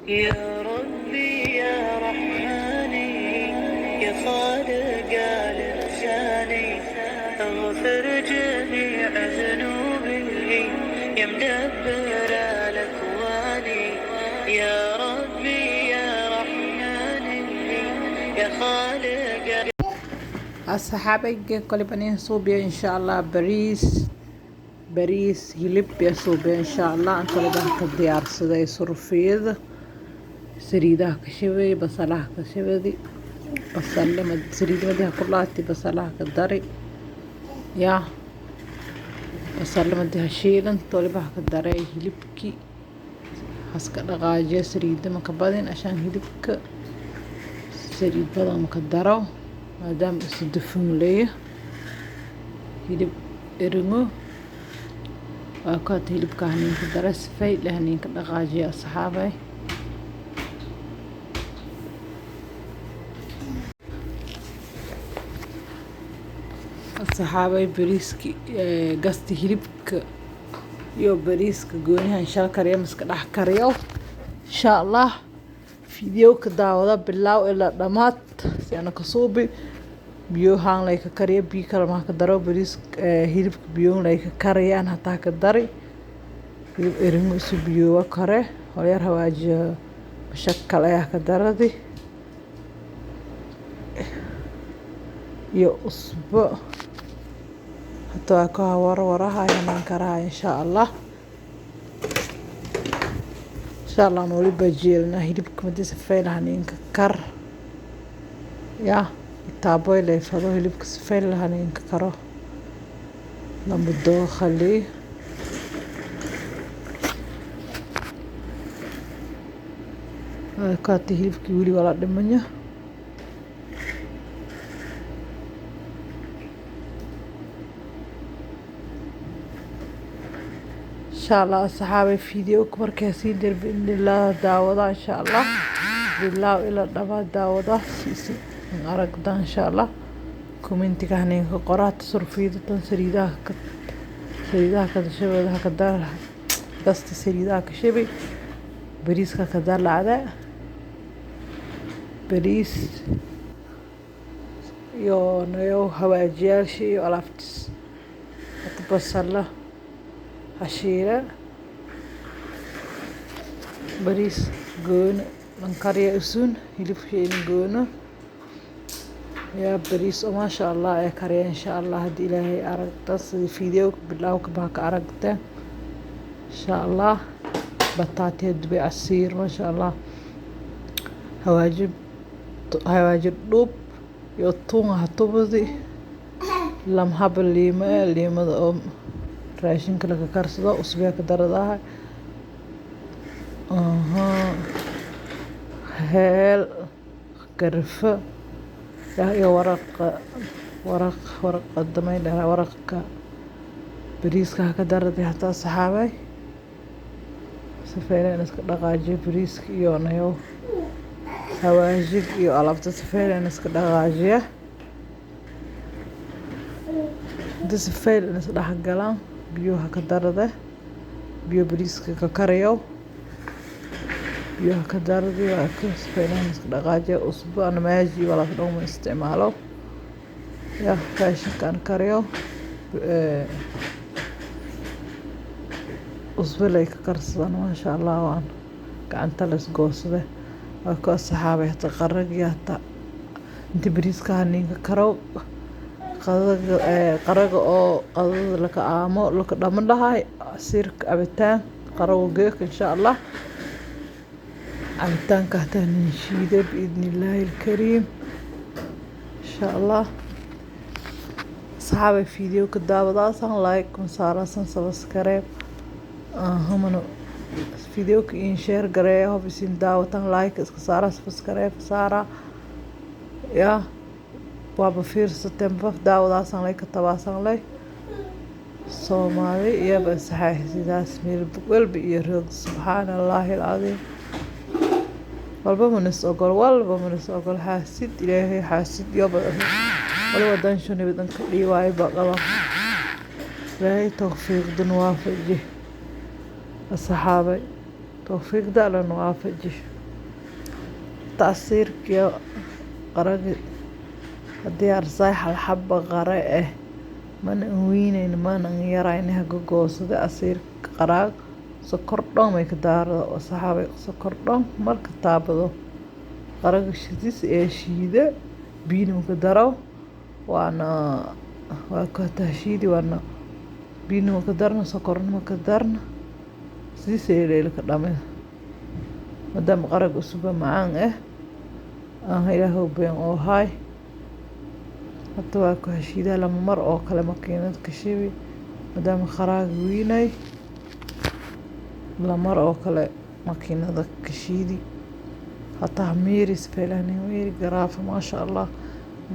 يا ربي يا رحماني يا خالق الإنسان اغفر جميع ذنوبي يا مدبر الأكوان يا ربي يا رحماني يا خالق. Asxaabeyga, kole baniin suubiya insha Allah, bariis hilib ya suubiya insha Allah. Aan kole baan ka diyaarsaday surfiyada, saliidaha ka shibay, basalaha ka shibadi, basala saliid madiha ku laati, basalaha ka dari ya, basala madiha shiilan tolibaha ka daray, hilibki haska dhaqaajiya. Saliida maka badin ashaan hilibka saliid badan maka daro, maadaama isu dufan leeya hilib eringo. Waa kaata hilibka haniinka dara, sifay leh haniinka dhaqaajiya asxaabay. Asxaabay, bariiski gasti hilibka iyo bariiska goonihan shal kariyo miska dhex kariyo insha Allah. Fiidiyowka daawada bilaaw ilaa dhammaad si ana ka suubi. Biyo haan lay ka kariyo, biyo kale maa ka daro. Bariis hilibka biyo lay ka kariyaan hataa ka dari. Hilib eringo isu biyoowa kare horyar, hawaajiyo mashakal ayaa ka daradi iyo usbo. Hata waa ka warwaraha hanaan karaha insha Allah. Insha Allah waliba jeelna hilibka madi sifay lahaninka kar ya itaaboy leefado hilibka sifay lahaninka karo lamudoo khali. Kaati hilibkii weli waa la dhimanya insha Allah. Asxaabay, fiidiyowka markaa sii dir biidnillah daawada insha Allah, bilaaw ilaa dhammaad daawada si aragda insha Allah. Commentiga haninka qoraa surfiyada tan saliidaha ka shabadaha ka dar gasta, saliidaha ka shibay, bariiska ka dalacda, bariis iyo nayo hawaajiyaasha iyo alaabtis. Hata basala hashiila, bariis gooni lankariya, usuun hilibkeena goono yaa bariis oo maasha Allah ee kariya insha Allah. Haddii Ilaahay aragta sida fiidiyowka bilaawka baa ka aragta insha Allah. Bataatiya dubay, casiir maasha Allah, hawaaji hawaaji dhuub iyo tuun hatubadi, lamhaba liima liimada oo raashinka laga karsado, usbiya ka daradaha, heel garfo iyo waraqa waraq waraqa damay dhaha waraqa bariiska ha ka daraday. Hataa saxaabay, sifeynaan iska dhaqaajiyo bariiska iyo nayo hawaajig iyo alaabta, sifeynaan iska dhaqaajiya inta sifeyn is dhexgalaan. Biyo ha ka darade, biyo bariiska ka kariyo, biyo ha ka daradi. Waa ka sifeynaan iska dhaqaajiya. Usbo ana maaji walaas dhan ma isticmaalo ya raashinka aan kariyo, usbo lay ka karsadaan maasha Allah. Waan gacanta la isgoosade. Waa ka saxaabay hata qaragi hata inta bariiska haninka karo qadaga qaraga oo qadada laka aamo laka dhaman dhahay casiirka cabitaan qarago geek insha Allah. Cabitaanka hataa nin shiide biidni illaahi alkariim insha Allah. Asxaabay, fiidiyowka daawadaasan like masaarasan subscribe humano fiidiyowka in share gareeya. Hob isin daawatan like iska saara, subscribe saara ya waaba fiirsateen baf daawadaasan lay ka tabaasan lay Soomaali iyaba saxay sidaas meel walba iyo roog. Subxaana allaahi alcadiim, walba manis ogol, walba manis ogol. Xaasid Ilaahay xaasid yoba waliba dansho nibadan ka dhiiwaayo baa qaba. Ilaahay tawfiiqdan waafaji asxaabay. Towfiiqda Alla na waafaji. Tacsiirkiyo qaragi diyaarsaay hal xabo qare eh, mana weyneyn mana yarayn, hagogoosada asiir qaraag sokor dhan may ka daarado saxaabay, sokor dhan marka taabado qaraga shidis ee shiide biyana ka daro, waana waa ka tashiidi, waana biyana ka darna, sokorna ka darna, sidiis ee leelka dhame, maadaama qaraga usuba macaan eh aan Ilaahow been oo haay. Hadda waa ku heshiidaa lama mar oo kale makiinad ka shibi, maadaama qaraaga weynay lama mar oo kale makiinada ka shiidi. Hataa miiris feelani miiri garaafa, maasha Allah,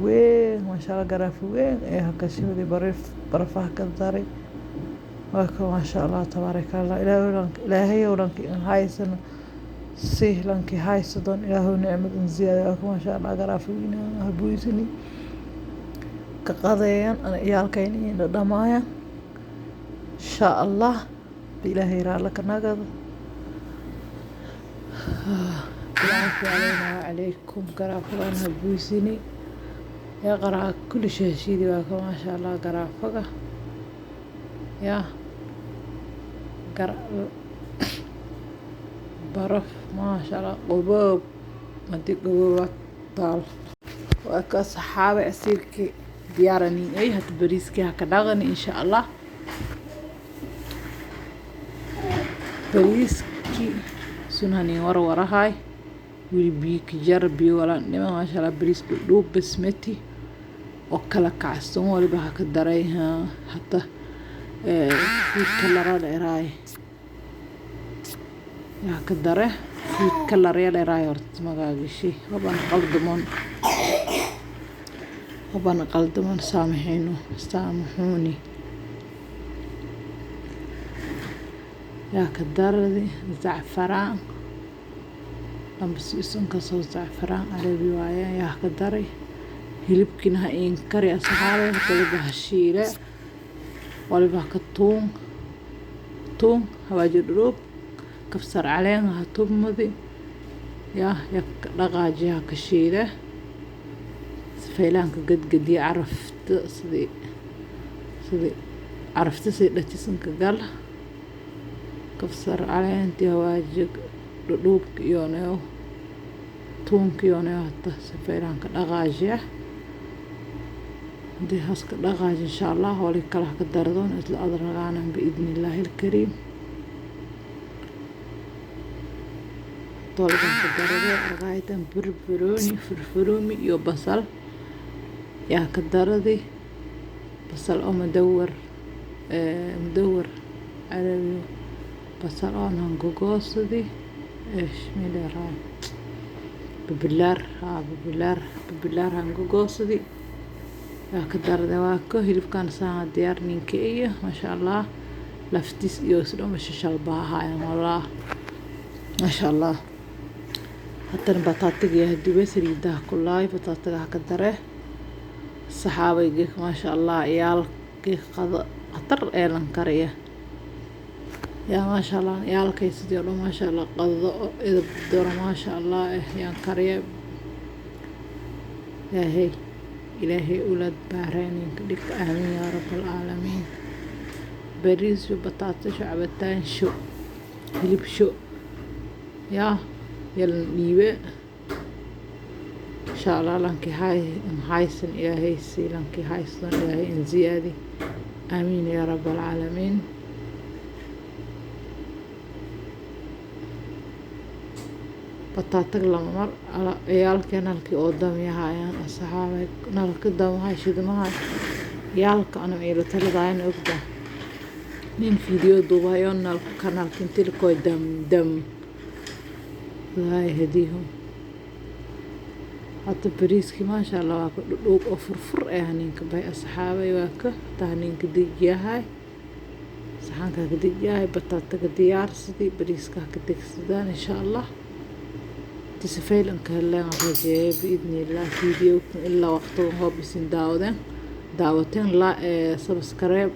weyn, maasha Allah, garaafa weyn ee haka shibidi, barif barafaha ka daray. Waa ka, maasha Allah, tabaaraka Allah. Ilaahay lanki in haysano si lanki haysadon, Ilaahow nicmad in ziyaada. Waa ka, maasha Allah, garaafa weyn habuysani ka qadeeyaan ana iyaalkayna iyo dhadhamaaya, insha Allah, Ilaahay raalla ka nagado. Bilcaafiya calayna wacalaykum. Garaafadan habuysini yaa qaraa kulli sheeshiidi. Waa ka, maasha Allah, garaafaga yaa gar baraf, maasha Allah, qaboob hadii qabooba taal. Waa ka saxaabe, asiirkii diyaarani ay hada bariiskii ha ka dhaqani, insha Allah. Bariiskii sunhani warwarahay wili biyo ka jar, biyo walaan dhima, maasha Allah. Bariis dhudhuub basmati oo kala kacsan waliba ha ka daray hata food color dheeraay yaa ka dare, food color ya dheeraay horta magaagishi. Haban qaldamoon, haban qaldamoon, saamaxiino, saamaxuuni. Yaa ka daradi zacfaraan amba isun kasoo zacfaraan carabi waaye yaa ka daray. Hilibkiina ha iin kari asxaabe, waliba ha shiile, waliba ka tuun tuun, hawaaji dhudhuub, kabsar caleen ha tumadi yaa ya dhaqaaji, ha ka shiile sifaylaanka gadgadiya carafta, sidii carafta sidii dhatisanka gal kabsar caleentii, hawaaji dhudhuubka iyo neo tuunka iyo neo hata sifaylaanka dhaqaajiya. Hadii haska dhaqaaji, insha Allah, wali kala ka dardoon isla adragaanan biidni illaahi alkariim. Tolban ka darade argaytan barbarooni, furfuruumi iyo basal yaa ka daradi, basal oo mudawar, mudawar carabi, basal oo hangogoosadi eesh meeleeraay bibilaar, haa, bibilaar, bibilaar hangogoosadi yaa ka darade. Waa ka hilibkan saan diyaar ninka iyo, maasha Allah, laftiis iyo isdhama shishalbaahayan wallah, maasha Allah. Haddana bataatiga yaa dubay, saliidaha kulaay, bataatiga ha ka dare saxaabayga, maasha Allah. Ciyaalkii qado khatar ee lan kariya yaa, maasha Allah, ciyaalkay sidii oo dhan, maasha Allah, qado oo edeb doro, maasha Allah, yaan kariya. Ilaahay, Ilaahay ulaad baareeninka dhig, aamin yaa rabbal caalamiin. Bariis sho, bataato sho, cabitaan sho, hilib sho yaa yalan dhiibe, insha Allah. Lankii hay haysan Ilaahay sii, lankii haysan Ilaahay in ziyaadi, aamiin yaa rabbal caalamiin. Bataataga lama mar ciyaalka nalkii oo damyahaayaan asxaabay, nalka damahay shidmahay ciyaalka anam ila taladaayana ogda nin video duubayo nalka nalka intilkoy dam dam laa yahdiihum. Hadda bariiskii, maasha Allah, waa ka dhudhuub oo furfur ee haninka bay asxaabay. Waa ka hata haninka dejiyahay, saxanka ka dejiyahay, bataataga diyaarsadii, bariiska ka degsadaan, insha Allah. Tisafaylanka heleen rajeeye biidni illah. Videokan ilaa waqtigan hoob isin daawadeen daawateen, la subscribe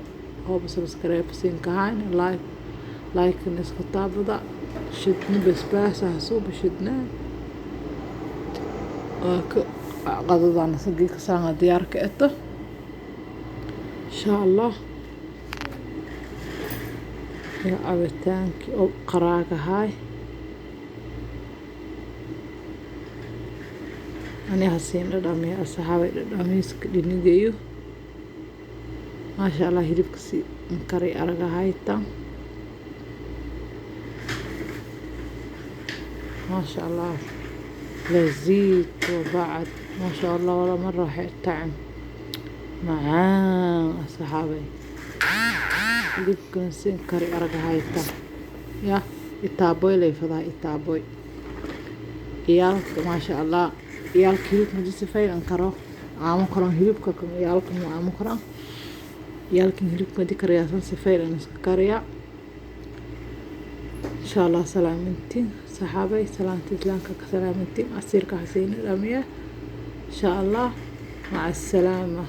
hoob subscribe sin kahayn, like like iska taabada. Shidna basbaas hasuuba shidna. Waa ka qadadana sagii kasaanga diyaar ka eto, insha Allah. Iyo cabitaankii oo qaraagahay ani hasiin dhadhamiya, asxaabay, dhadhamiiska dhinigayo. Maasha Allah, hilibka si kari aragahayta. Maasha Allah, لذيذ. وبعد ما شاء الله ولا مرة طعم macaan, asxaabay. Hilibkan sin kari aragahayta ya itaaboy lay fadaa itaaboy ciyaalka. Maasha Allah, ciyaalka hilibka hadii si fiican karo caamo karan hilibka kan ciyaalka ma caamo karaan. Ciyaalkan hilibka hadii kariyaasan si fiican iska kariya, insha Allah. Salaamintiin, saxaabay, salaanta islaamka ka salaamintiin. Casiirka hasiina dhamiya, insha Allah. Maca asalaama.